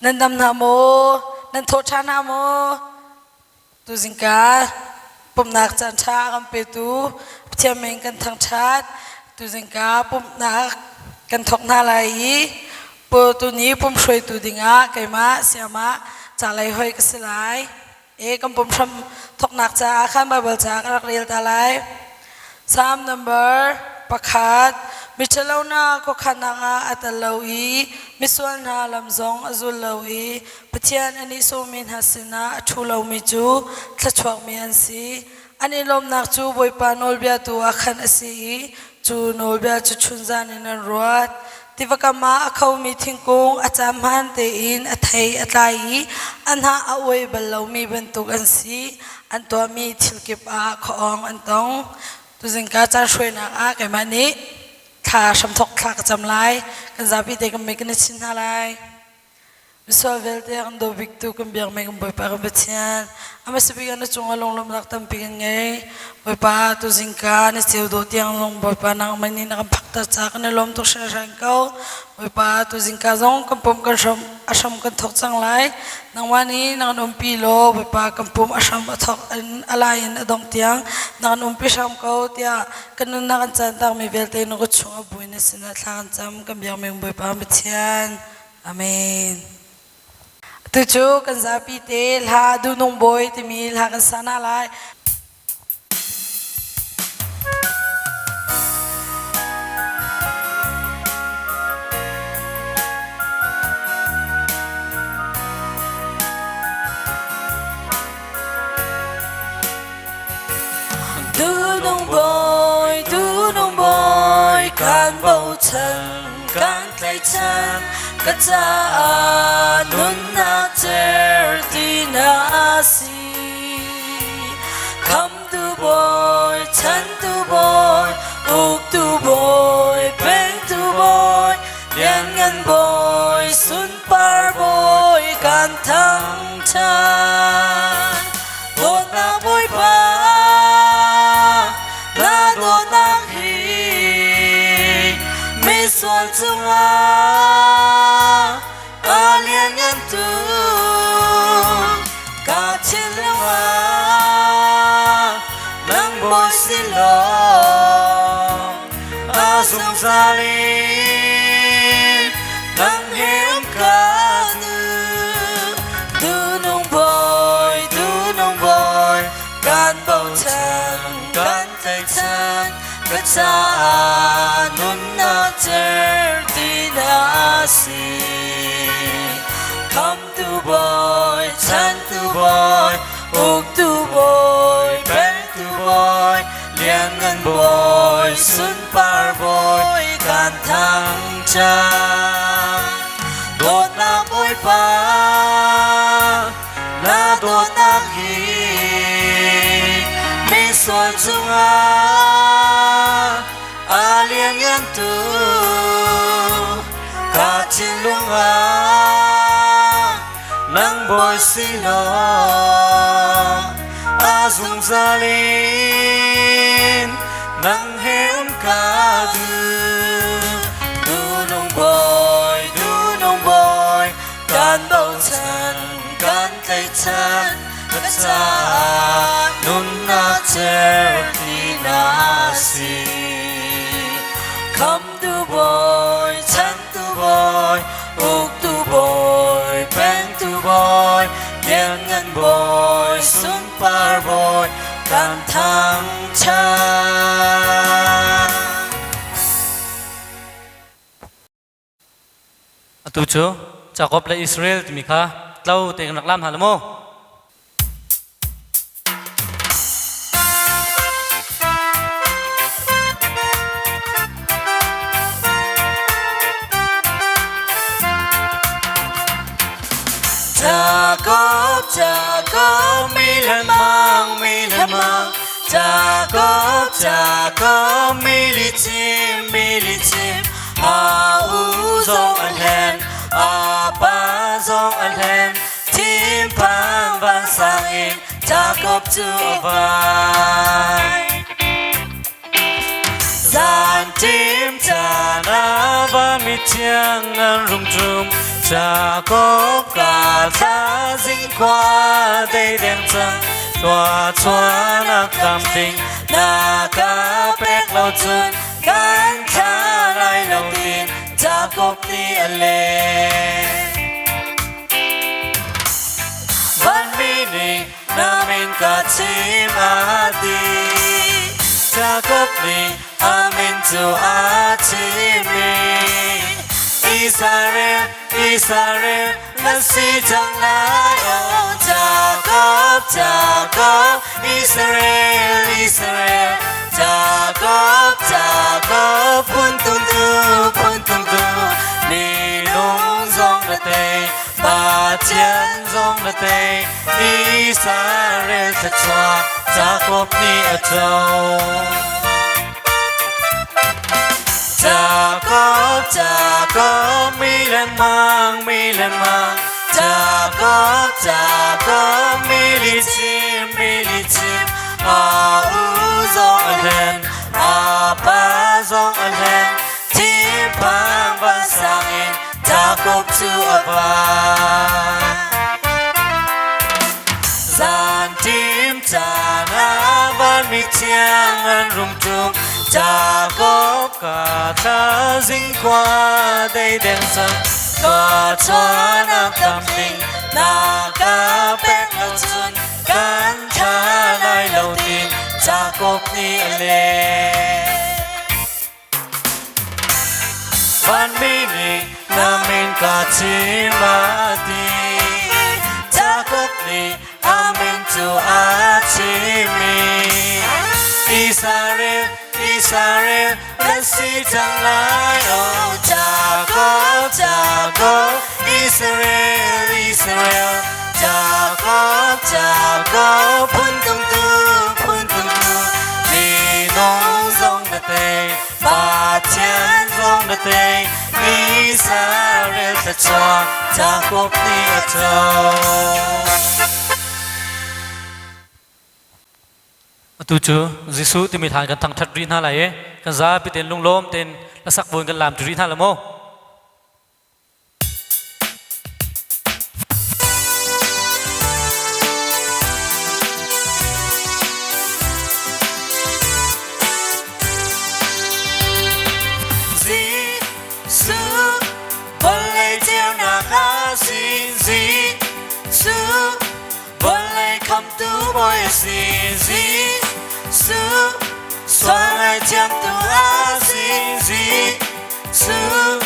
Nan dam hna maw? Nan thaw ṭha hna maw? Tuzingka pumhnak caan ṭha a kan petu Pathian min kan thangṭhat. Tuzingka pumhnak kan thawk hna lai i tuni pum hruaitu dingah keimah siamah ca lei hoi ka si lai. E kan pum hram thawknak caah khan Baibal ca ka rak rel ta lai. Psalm number 1. Miṭhalo hna khuakhannak ah a tel lo i misual hna lam zong a zul lo i Pathian a nihsawhmi hna sinah a ṭhu lomi cu thluachuakmi an si. An i lawmnak cu Bawipa nawlbia tu ah khan a si i cu nawlbia cu chunzan in an ruat. Tiva kam ah a khomi thingkung a cam hmaan tein a thei a tlai i a hnah a uai bal lomi bantuk an si. An tuahmi thil kip ah khuaawng an tong. Tuzingka caan hruainak ah keimah nih thla hramthawk thla ka cam lai. Kan zapi te kan mei kan i chin hna lai. Misual vialte kan daw biktu kan biakmi kan Bawipa kan Pathian a hmasa bik ah na cungah lunglawmhnak tampi kan ngei. Bawipa tuzingka na ceu dawh tiang zong Bawipa nangmah nih na kan phakter caah kan i lawm tuk hringhran ko. Bawipa tuzingka zong kan pum kan hram a hram kan thawk cang lai. Nangmah nih na kan umpi law Bawipa kan pum a hram a thawk in a lai in a dongh tiang na kan umpi hram ko tiah kan nunnak kan caan takmi vialte na kut chungah buin na sinah thla kan cam kan biakmi Bawipa Pathian. Amen. Atu cu kan zapi te hla Duhnung Bawi timi hla kan sa hna lai. Dunung Bawi, Dunung Bawi, kan bochan, kan tlaihchan, ka caah nunnak cer ti na si. Khamtu Bawi, chantu Bawi, uktu Bawi, pengtu Bawi, lianngan Bawi, sunpar Bawi, kan thangṭhat. Dawtnak Bawipa, na dawtnak hi misual cungah a lianngan tuk. Ka thinlung ah nang bawi si law, a zungzal in nang he um ka duh. Dunung bawi, dunung bawi, kan bochan, kan tlaihchan, ka caah nunnak cer ti na si. Khamtu bawi, chantu bawi, uktu bawi, pengtu bawi, lianngan bawi, sunpar bawi, kan thangṭhat. Dawtnak Bawipa, na dawtnak hi misual cungah a lianngan tuk. Ka thinlung ah nang bawi si law, a zungzal in nang he um ka duh. Dunung bawi, dunung bawi, kan bochan, kan tlaihchan, ka caah nunnak cer ti na si. Khamtu bawi, chantu bawi, uktu bawi, pengtu bawi, lianngan bawi, sunpar bawi, kan thangṭhat. Atu cu Jakob le Israel timi kha tlo te kan rak lam hna la mu. Jacob, Jacob, mi lengmang, mi lengmang. Jacob, Jacob, mi lichim, mi lichim. A u zong a hlen, a pa zong a hlen. Thinphan vansang in Jacob cu a vai. Zan tim caan ah va mi thiang an rung ṭum. Jacob ka thlazing khua dei deng cang tua chuanak tlamtling na ka pek lo cun kan thla lai lo tin Jacob nih a leh. Vanmi nih na min ka chim a ti. Jacob nih a min cu a chim i Israel, Israel, na si cang lai. Oh Jacob, Jacob, Israel, Israel, Jacob, Jacob, phun tung tu, phun tung tu, minung zong na tei, Pathian zong na tei, Israel thluachuah Jacob nih a co. Jacob, Jacob, mi lengmang, mi lengmang, Jacob, Jacob, mi lihchim, mi lihchim, a u zong a hlen, a pa zong a hlen, thinphang vansang in Jacob cu a van. Zanṭim caan ah vanmi thiang an rung ṭum, Jacob ka thlazing khua deideng cang, tua chuanak tam ding na ka pek lo cun kan thla lai lo tin Jacob nih a leh. Vanmi nih na min ka chim a ti. Jacob nih a min cu a chim i Israel, Israel, na si cang lai. Oh Jacob, Jacob, Israel, Israel, Jacob, Jacob, phun tung tu, phun tung tu, minung zong na tei, Pathian zong na tei, Israel thluachuah Jacob nih a co. Atu cu Jesuh timi hlan kan thangṭhat rih hna lai i kan zapi tein lunglawm tein hlasak buin kan laam ṭi rih hna la maw? Jesuh vawlei ceunak a si Jesuh vawlei khamtu bawi a si Jesuh sual ngaihthiamtu a si Jesuh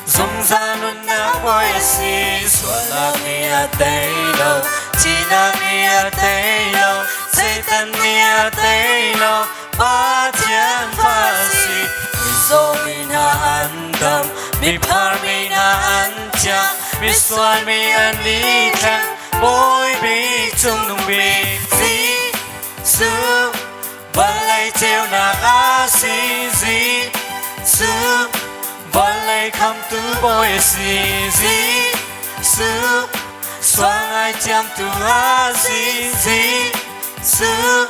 zungzal nunnak bawi a si. Sualnak nih a tei lo, thihnak nih a tei lo, Satan nih a tei lo, Pathian fa a si. Mizaw mi hna an dam, miphar mi hna an thiang, misual mi an i thleng, Bawi bik cungnung bik Jesuh vawlei ceunak a si. Jesuh vawlei khamtu Bawi a si. Jesuh sual ngaithiamtu a si. Jesuh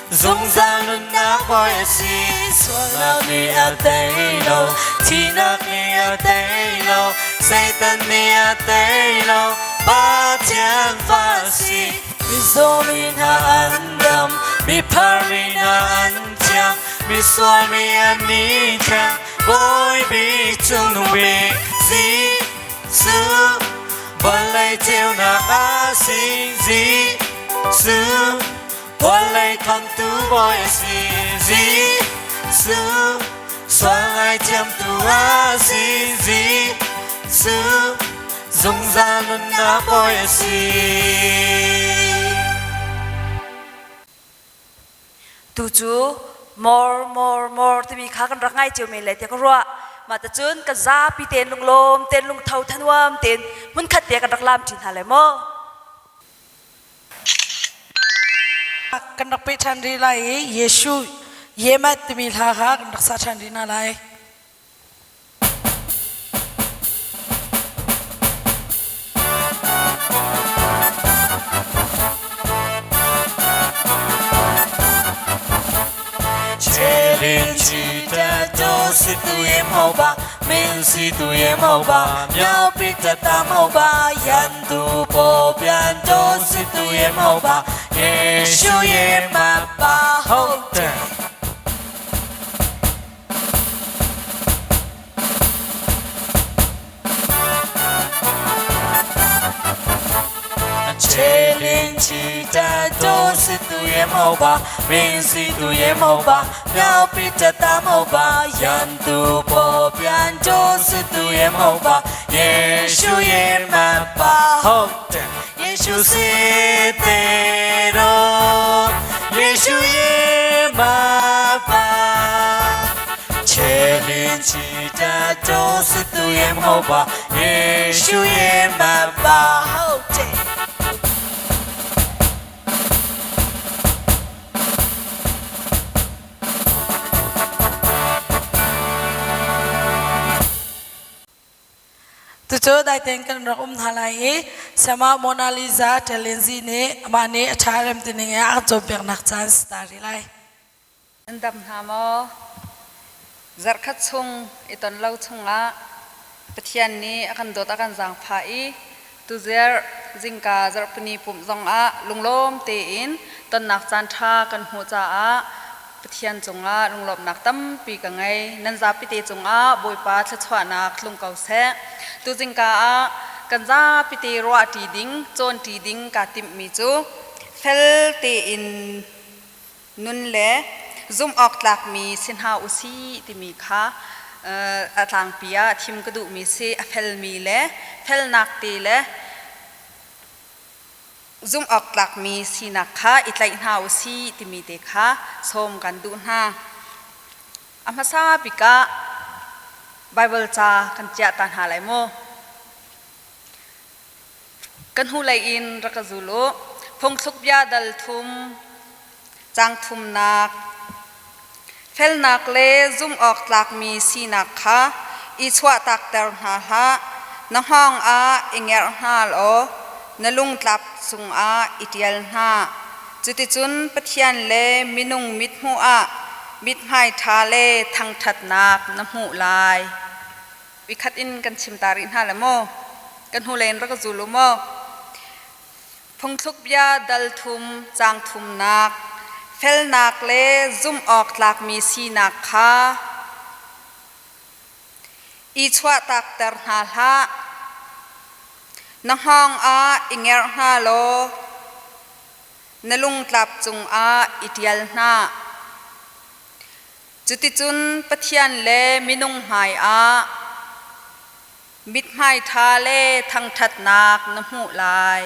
zungzal nunnak Bawi a si. Sualnak nih a tei lo, thihnak nih a tei lo, Satan nih a tei lo, Pathian fa a si. Mizaw mi hna an dam, miphar mi hna an thiang, misual mi an i thleng, Bawi bik cungnung bik Jesuh vawlei ceunak a si. Jesuh vawlei khamtu Bawi a si. Jesuh sual ngaithiamtu a si. Jesuh zungzal nunnak Bawi a si. Tu cu more more more timi kha kan rak ngai cio men lai tiah ka ruah. Mah tacun kan zapi tein lunglawm tein lungtho thanuam tein hmunkhat te kan rak lam ṭi hna lai maw? Kan rak peh ṭhan rih lai i Yeshu Yemet timi hla kha kan rak sa ṭhan rih hna lai. Chelin chi တို့စစ်သူရဲ့မဟုတ်ပါမင်းစီသူရဲ့မဟုတ်ပါမြောက်ပိတတမဟုတ်ပါရန်သူပေါ်ပြန်တို့စစ်သူရဲ့မဟုတ်ပါယေရှုရဲ့မပါဟုတ်တယ် ခြေလင်းချီတတို့စစ်သူရဲ့မဟုတ်ပါမင်းစီသူရဲ့မဟုတ်ပါမြောက်ပိတတမဟုတ်ပါရန်သူပေါ်ပြန်တို့စစ်သူရဲ့မဟုတ်ပါယေရှုရဲ့မပါဟုတ်တယ်ယေရှုစစ်တဲ့တော့ယေရှုရဲ့မပါ ခြေလင်းချီတတို့စစ်သူရဲ့မဟုတ်ပါယေရှုရဲ့မပါ ဟုတ်တယ် သူတို့တိုက်တင်ကန်ရအုံးဟာလိုက်ဆမမိုနာလီဇာတလင်စီနေအမနေအထားရမ်တင်ငါအချုံပြနက်ချန်စတာရီလိုက် An dam hna maw? Zarhkhat chung i ton lo chungah Pathian nih a kan dawt a kan zaangfah i tuzer zingka zarhpini pumh zongah lunglawm tein tonnak caan ṭha kan hmuh caah Pathian cungah lunglawmhnak tampi ka ngei. Nan zapi te cungah Bawipa thluachuahnak tlung ko seh. Tu zingka ah kan zapi te ruahṭi ding, cawnṭi ding kaa timhmi cu fel tein nun le zumhawktlakmi si hna u sih timi kha a tlangpi ah thim ka duhmi si. A felmi le felnak te le zumhawktlakmi sinak kha i tlaih hna u sih timi te kha sawm kan duh hna. A hmasa bik ah Baibal ca kan ciah ta hna lai mu. Kan hnulei in rak ka zul u. Phungthluk bia dal thum, caang thumnak, felnak le zumhawk tlakmi sinak kha i chuahtakter hna hlah. Na hngawng ah i ngerh hna law na lungtlap cungah i ṭial hna. Cuticun Pathian le minung mithmuh ah mithmai ṭha le thangṭhatnak na hmuh lai. Vikhat in kan chim ta rih hna le maw? Kan hnulei in rak ka zul u maw? Phungthluk bia dal thum caang thumnak felnak le zumh awk tlakmi sinak kha i chuahtakter hna hlah. Na hngawng ah i ngerh hna law na lungtlap cungah i ṭial hna. Cuticun Pathian le minung hmaiah mithmai ṭha le thangṭhatnak na hmuh lai.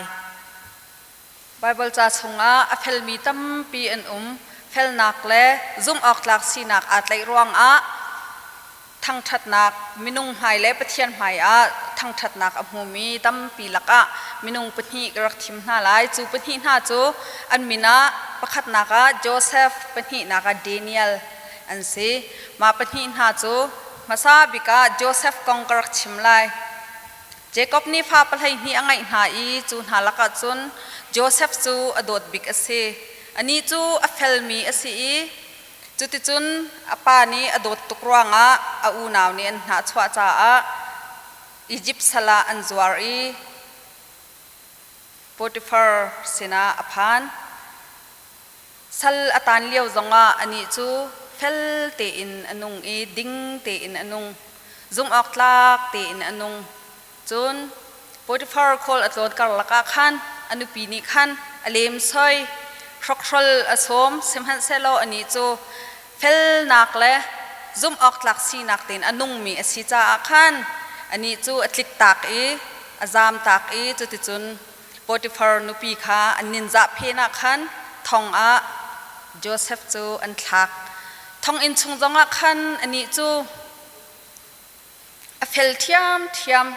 Baibal ca chungah a felmi tampi an um. Felnak le zumhawktlak sinak aa tlaih ruangah thangṭhatnak minung hmai le Pathian hmaiah thangṭhatnak a hmumi tampi lakah minung pahnih ka rak thim hna lai. Cu pahnih hna cu an min ah pakhatnak ah Joseph, pahnihnak ah Daniel an si. Mah pahnih hna cu hmasa bik ah Joseph kong ka rak chim lai. Jakob nih fa pahleihnih a ngeih hna i cu hna lakah cun Joseph cu a dawt bik a si. Anih cu a felmi a si i Cuticun a pa nih a dawt tuk ruangah a unau nih an hnahchuah caah Izipt sal ah an zuar i Potifar sinah a phan. Sal a taan lio zongah anih cu fel tein a nung i ding tein a nung, zumhawktlak tein a nung. Cun Potifar khawl a tlawn karlak ah khan a nupi nih khan a lemsoi hrokhrol a sawm, sihmanhsehlaw anih cu felnak le zumhawktlak sinak tein a nungmi a si caah khan anih cu a tliktak i a zamtak i cuticun Potifar nupi kha an ninzah phen ah khan thong ah Josef cu an thlak. Thonginn chung zongah khan anih cu A fel ṭhiamṭhiam.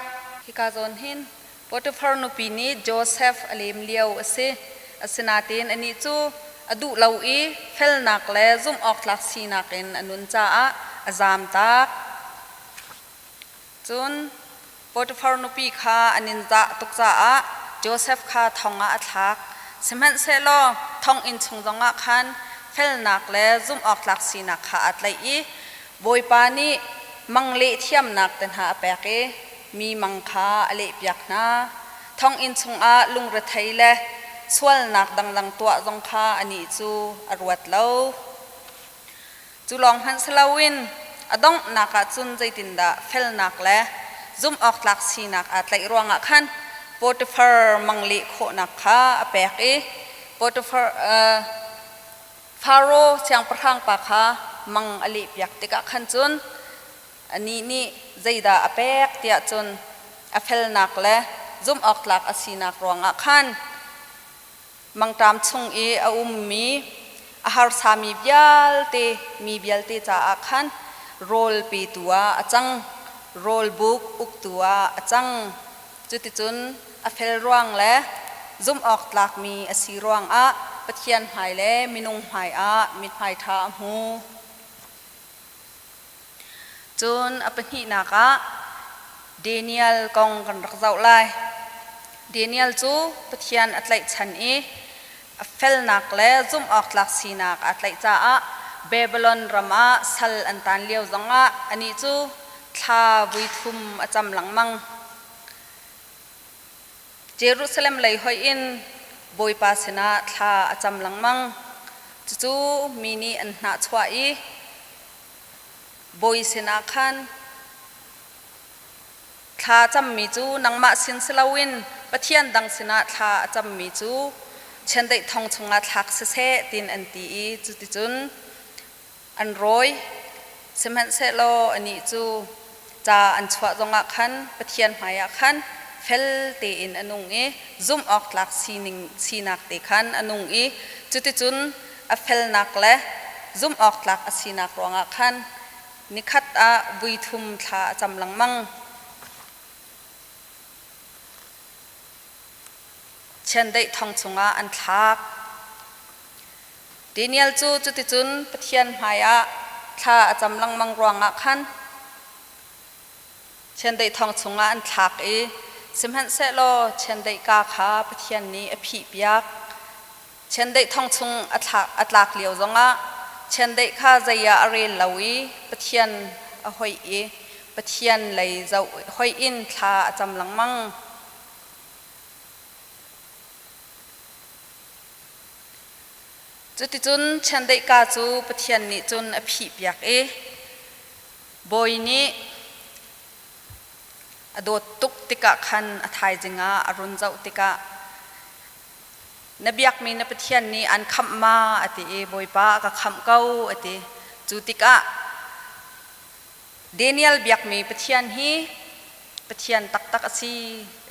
Hika zawn hin Potifar nupi nih Josef a lem lio a si. Asinain anih cu a duh lo i felnak le zumhawktlak sinak in a nun caah a zamtak. Cun Potifar nupi kha an in zah tuk caah Josef kha thong ah a thlak. Sihmanhsehlaw thonginn chung zongah khan felnak le zumhawktlak sinak kha aa tlaih i. Bawipa nih mang leh thiamnak te hna a pek i mi mang kha a lehpiak hna. Thonginn chungah lungrethei le sualnak dangdang tuah zong kha anih cu a ruat lo. Cu lawng hmanh si loin a donghnak ah cun zeitindah felnak le zumhawktlak sinak aa tlaih ruangah khan Potifar mang leh khawhnak kha a pek i Potifar Faro siangpahrang pa kha mang a lehpiak tikah khan cun anih nih zeidah a pek tiah cun a felnak le zumhawktlak a sinak ruangah khan mangṭam chung i a ummi a harsami vialte mi vialte caah khan rawl petu ah a cang, rawl buk uktu ah a cang. Cuticun a fel ruang le zumhawk tlakmi a si ruangah Pathian hmai le minung hmaiah mithmai ṭha a hmu. Cun a pahnihnak ah Daniel kong kan rak zoh lai. Daniel cu Pathian a tlaihchan i a felnak le zumhawktlak sinak aa tlaih caah Babylon ram ah sal an taan lio zongah anih cu thla voithum a cam lengmang. Jerusalem lei hoih in Bawipa sinah thla a cam lengmang. Cucu mi nih an hnahchuah i bawi sinah khan thla a cammi cu nangmah sin si loin Pathian dang sinah thla a cammi cu chiandeih thong chungah thlak siseh tiin an ti i cuticun an rawi. Sihmanhsehlaw anih cu ca an chuah zongah khan Pathian hmaiah khan fel tein a nung i zumh awk tlak sining sinak te khan a nung i cuticun a felnak le zumh awk tlak a sinak ruangah khan nikhat ah vuithum thla a cam lengmang. Chiandeih thong chungah an thlak. Daniel cu cuticun Pathian hmaiah thla a cam lengmang ruangah khan chiandeih thong chungah an thlak i sihmanhsehlaw chiandeih kaa kha Pathian nih a phihpiak. Chiandeih thong chung a thlak a tlak lio zongah chiandeih kha zei ah a rel lo i Pathian a hoih i Pathian lei zoh hoih in thla a cam lengmang. Cuticun chiandeih kaa cu Pathian nih cun a phihpiak i bawi nih a dawt tuk tikah khan a thaizing ah a run zoh tikah na biakmi na Pathian nih an khamh ma a ti i Bawipa a ka khamh ko a ti. Cu tikah Daniel biakmi Pathian hi Pathian taktak a si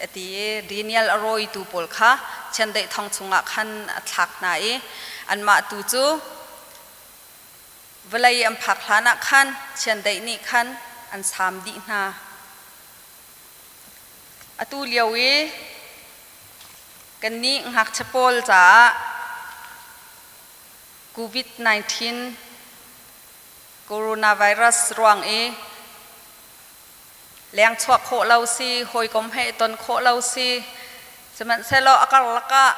a ti i Daniel a rawitu pawl kha chiandeih thong chungah khan a thlak hna i anmah tu cu vawlei an phak hlanah khan chiandeih nih khan an saam dih hna. Atu lio i kannih ngakchia pawl caah COVID-19 coronavirus ruang i leng chuah khawh lo si, hawikom he i ton khawh lo si. Sihmanhsehlaw a karlak ah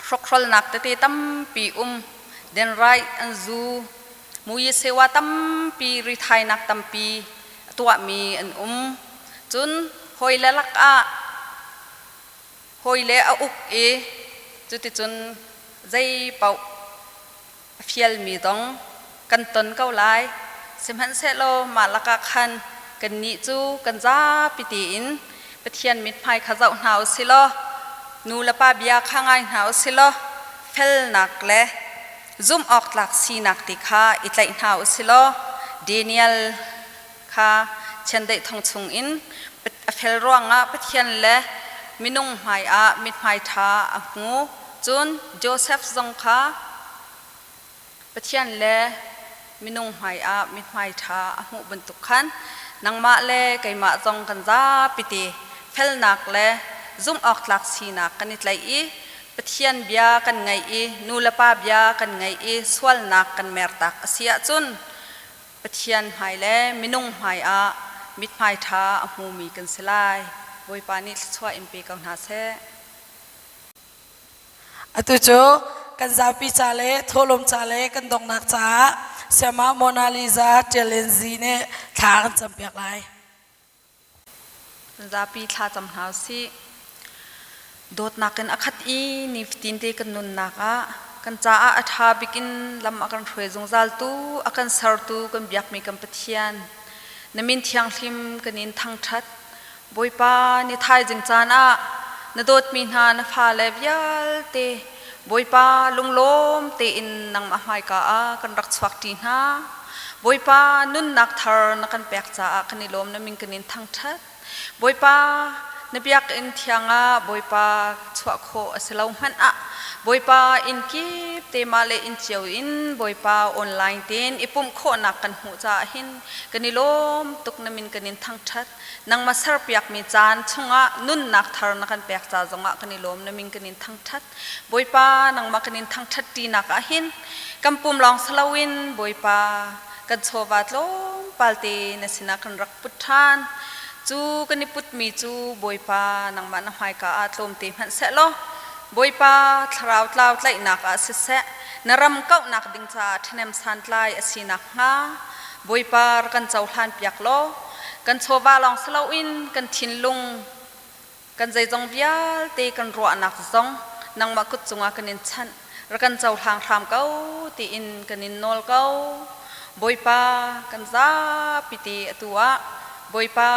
hrokhrolnak tete tampi um. Denrai an zu, muyisewa tampi, rithainak tampi a tuahmi an um. Cun hawile lakah hawile a uk i cuticun zei paoh A fialmi zong kan ton ko lai. Sihmanhsehlaw mah lakah khan kannih cu kan zapi tein Pathian mithmai kha zoh hna u si law nu le pa bia kha ngai hna u si law felnak le zumhawktlak sinak ti kha i tlaih hna u si law Daniel kha chiandeih thong chungin a fel ruangah Pathian le minung hmaiah mithmai ṭha a hmu. Cun Josef zong kha Pathian le minung hmaiah mithmai ṭha a hmuh bantuk khan nangmah le keimah zong kan zapi te felnak le zumhawktlak sinak kan i tlaih i Pathian bia kan ngaih i nu le pa bia kan ngaih i sualnak kan mertak a si ahcun Pathian hmai le minung hmai ah mithmai ṭha a hmumi kan si lai. Bawipa nih thluachuah in pe ko hna seh. Atu cu kan zapi ca le thawhlawm ca le kan donghnak caah Sayama Mona Lisa Ṭial Lian Zi nih thla a kan campiak lai. Zapi thla cam hna usih. Dawtnak in a khat i nifatin te kan nunnak ah kan caah a ṭha bik in lam a kan hruai zungzaltu, a kan sertu kan biakmi kan Pathian. Na min thianghlim kan in thangṭhat. Bawipa, ni thaizing caan ah na dawtmi hna na fale vialte Bawipa lunglawm tein nangmah hmaika ah kan rak chuak ṭi hna. Bawipa, nunnak thar na kan pek caah kan i lawm na min kan in thangṭhat. Bawipa, na biakinn thiang ah Bawipa chuah khawh a si lo hmanh ah Bawipa inn kip te mah le inn cio in Bawipa online tein i pumh khawhnak kan hmuh caah hin kan i lawm tuk na min kan in thangṭhat. Nangmah serpiakmi caan chungah nunnak thar na kan pek ca zongah kan i lawm na min kan in thangṭhat. Bawipa, nangmah kan in thangṭhat ṭinak ah hin kan pum lawng si loin Bawipa kan chawva tlawmpal te na sinah kan rak put ṭhan. Cu kan i putmi cu Bawipa nangmah na hmaika ah tlawmte hmanh seh law Bawipa thlarau tlau tlaihnak ah siseh na ram kauhnak ding caah ṭhahnem santlai a si nakhnga Bawipa rak kan cohlan piak law kan chawva lawng si loin kan thinlung kan zeizong vialte kan ruahnak zong nangmah kut cungah kan in chanh rak kan cohlang hram ko tiin kan in nawl ko Bawipa kan zapi te atu ah Bawipa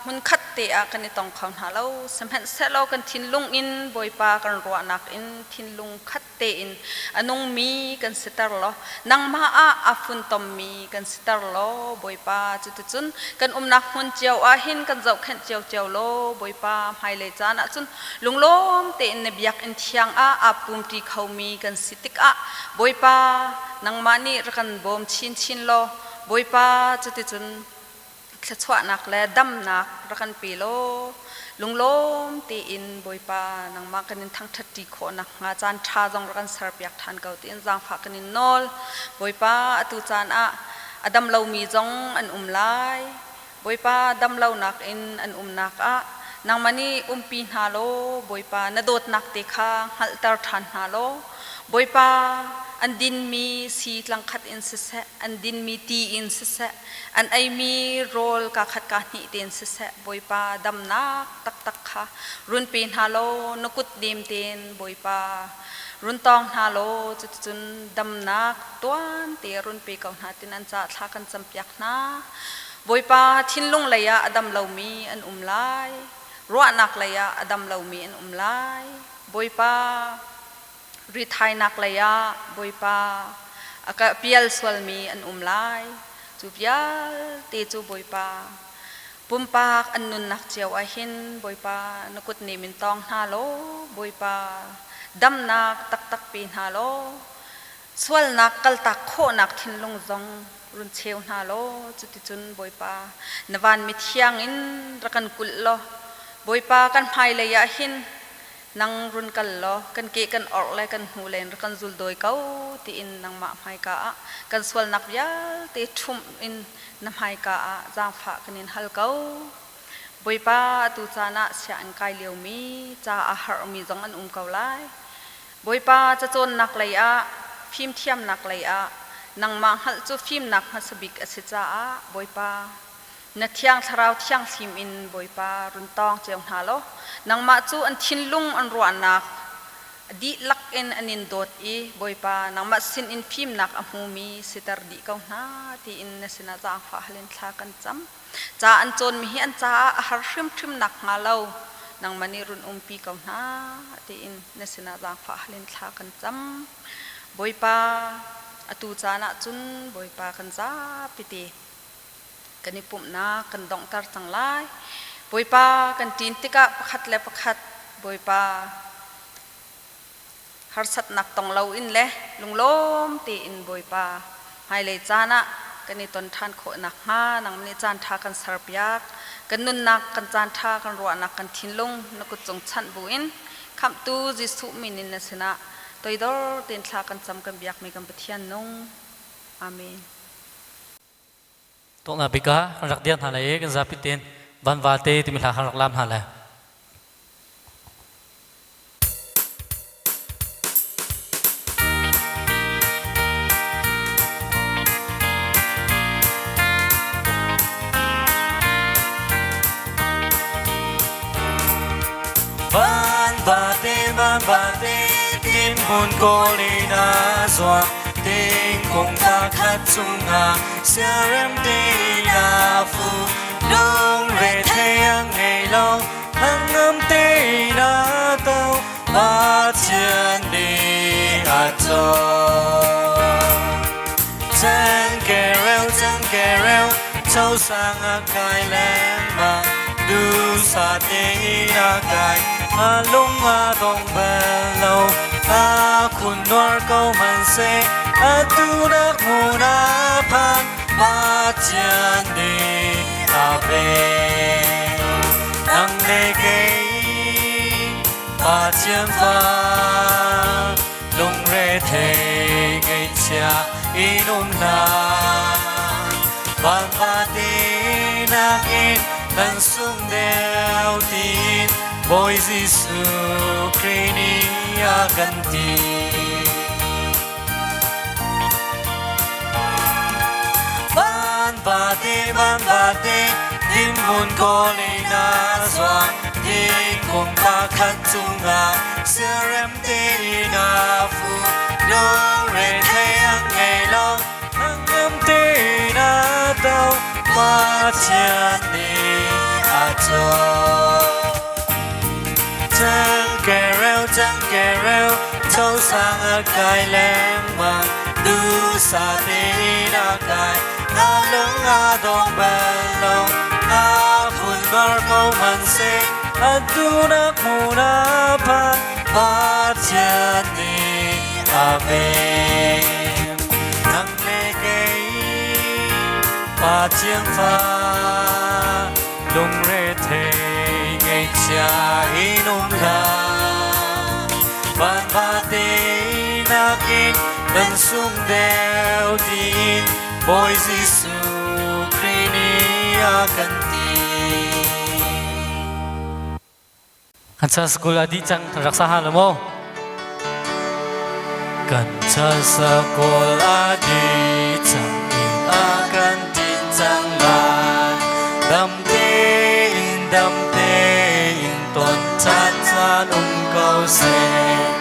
hmunkhat te ah kan i tong kho hna lo sihmanhsehlaw kan thinlung in Bawipa kan ruahnak in thinlung khat tein a nungmi kan siter law nangmah ah aa funtommi kan siter law Bawipa cuticun kan umnak hmun cio ah hin kan zohkhenh ciocio law Bawipa hmailei caan ah cun lunglawm tein na biakinn thiang ah aa pumṭi khomi kan si tikah Bawipa nangmah nih rak kan bawm chinchin law Bawipa cuticun thluachuahnak le damnak rak kan pe law lunglawm tein Bawipa nangmah kan in thangṭhat ṭi khawh nakhnga caan ṭha zong rak kan serpiak ṭhan ko tiin zaangfah kan in nawl. Bawipa atu caan ah a dam lomi zong an um lai. Bawipa dam lonak in an umnak ah nangmah nih umpi hna law Bawipa na dawtnak te kha hngalhter ṭhan hna law Bawipa an dinmi sii tlangkhat in siseh an dinmi ti in siseh An eimi rawl kaa khat kaa hnih tein siseh Bawipa damnak taktak kha run pe hna law na kut nem tein Bawipa run tawng hna law cuticun damnak tuan te run pe ko hna tin an caah thla kan campiak hna. Bawipa thinlung lei ah a dam lomi an um lai. Ruahnak lei ah a dam lomi an um lai. Bawipa rithainak lei ah Bawipa a ka pial sualmi an um lai. Cu vialte cu Bawipa pumpak an nunnak cio ah hin Bawipa na kut nem in tawng hna law Bawipa damnak taktak pe hna law sualnak kaltak khawhnak thinlung zong run cheu hna law cuticun Bawipa na vanmi thiang in rak kan kulh law Bawipa kan hmailei ah hin nang run kal law kan ke kan orh le kan hnu len rak kan zul dawi ko tiin nangmah hmaika ah kan sualnak vialte ṭhumh in na hmaika ah zaangfah kan in hal ko. Bawipa atu caan ah sianginn kai liomi ca aa harhmi zong an um ko lai. Bawipa cacawnnak lei ah fimthiamnak lei ah nangmah hngalh cu fimnak hmasa bik a si caah Bawipa Na thiang thlarau thianghlim in Bawipa run tawng cio hna law nangmah cu an thinlung an ruahnak dihlak in an in dawt i Bawipa nangmah sin in fimnak a hmumi siter dih ko hna tiin na sinah zaangfah hal in thla kan cam. Ca an cawnmi hi an caah a har hrimhrim nakhnga lo nangmah nih run umpi ko hna tiin na sinah zaangfah hal in thla kan cam. Bawipa atu caan ah cun Bawipa kan zapi te kan i pumhnak kan donghter cang lai. Bawipa kan ṭin tikah pakhat le pakhat Bawipa harsatnak tong loin le lunglawm tein Bawipa hmailei caan ah kan i ton ṭhan khawh nakhnga nangmah nih caan ṭha kan serpiak. Kan nunnak, kan caan ṭha, kan ruahnak, kan thinlung na kut cung chanh buin Khamhtu Jesuh min in na sinah toidor tein thla kan cam kan biakmi kan Pathian nung. Amen. Tawknak bik ah kan rak dir hna lai i kan zapi tein vanva te timi hla kan rak lam hna lai. Van vate van vate tin hmun kawl in a zuang Tingkung pakhat cungah siarem tein a fu Lungre thei a ngei lo hnangam tein a to Pathian nih a caw Cangkereu cangkereu chosang a kai lengmang duhsah tein a kai a lung a dong bal lo a khun nuar ko hmanhseh atu nak hmun a phan Pathian nih a pek nang le kei Pathian fa lungrethei ngaihchia in um hlah. Van vate nakin nan sung deuh tiin Bawi Jesuh Khrih nih a kan ti. Van vate van vate dinhmun kawl in a zuang thingkung pakhat cungah siarem tein a fu lungre thei a ngei lo hnangam tein a do Pathian nih a caw Cangkereu cangkereu chosang a kai lengmang duhsah tein a kai a lung a dong bal lo a phun bar ko hmanhseh atu nak hmun a phan Pathian nih a pek nang le kei Pathian fa lungrethei ngaihchia in um hlah van vate nakin nan sung deuh tiin Bawi Jesuh Khrih nih a kan ti. Kan cha school a dih cang kan rak sa hal maw? Kan cha sakol a dih cang in a kan tin cang lai. Dam tein dam tein ton caan caan um ko seh.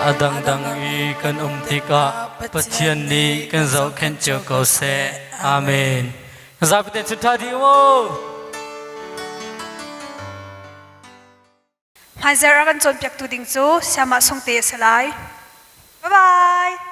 A dangdang i kan um tikah Pathian nih kan zohkhenh cio ko seh. Amen. Zapi te chun tha dih mu. Hmaizarh a kan cawnpiaktu ding cu Siamah Sungte a si lai. Bye bye.